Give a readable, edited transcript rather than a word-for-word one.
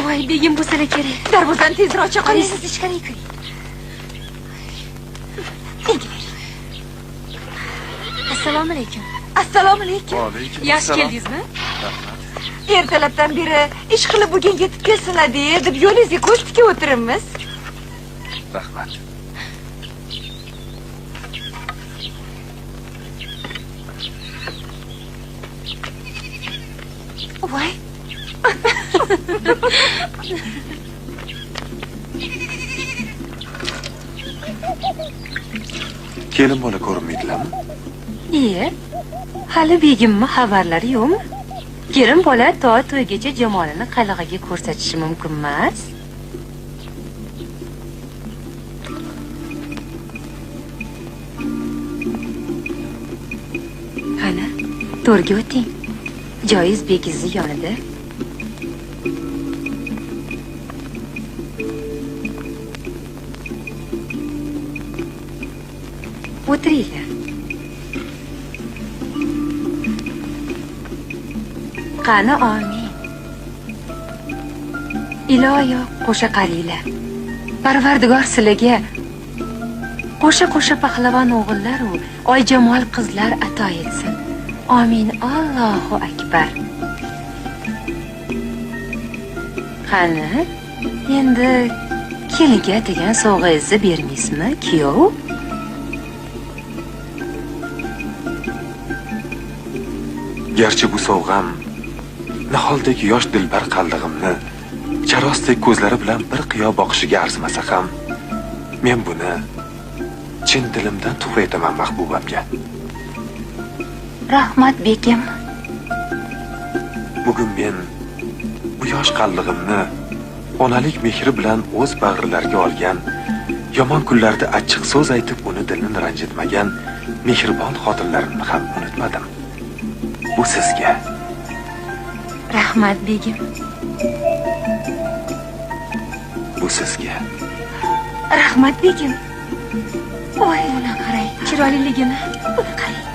Voy, begim bo'lsalar kerak. Darvozani tezroq ocha qoling. Siz ichkariga kiring. Assalomu alaykum. Assalomu alaykum. Va alaykum. Yaxshi keldingizmi? Rahmat. Ertalabdan beri ish qilib bugun yetib kelsinlar deb yo'lingizga ko'z tikib o'tiribmiz. Rahmat. Voy. Kelin bola ko'rinmaydilarmi? Iye, hali begimni xabarlari yo'qmi? Kelin bola to to'ygacha jamolini qalig'iga ko'rsatishi mumkin emas. Qani, to'rga o'ting. Joyiz begizni yonida. O'tiringlar. Qani amin. Iloyo qo'sha qaringlar. Parvardigor sizlarga qo'sha-qo'sha pahlavon o'g'illar u oyjamol qizlar ato etsin. Amin. Allohu akbar. Qani, endi kelinga degan sovg'angizni bermaysizmi, kuyov? Garchi bu sovg'am niholdek yosh dilbar qallig'imni charosdek ko'zlari bilan bir qiyo boqishiga arzimasa ham, men buni chin dilimdan tuhfa etaman mahbubamga. Rahmat bekim. Bugun men bu yosh qallig'imni onalik mehri bilan o'z bag'rilariga olgan, yomon kunlarda achchiq so'z aytib uni dilini ranjitmagan mehribon xotinlarimni ham unutmadim. Bu sizga. Rahmat begim. Bu sizga. Rahmat begim. Voy, uni qarang, chiroyliligini. Buni qarang.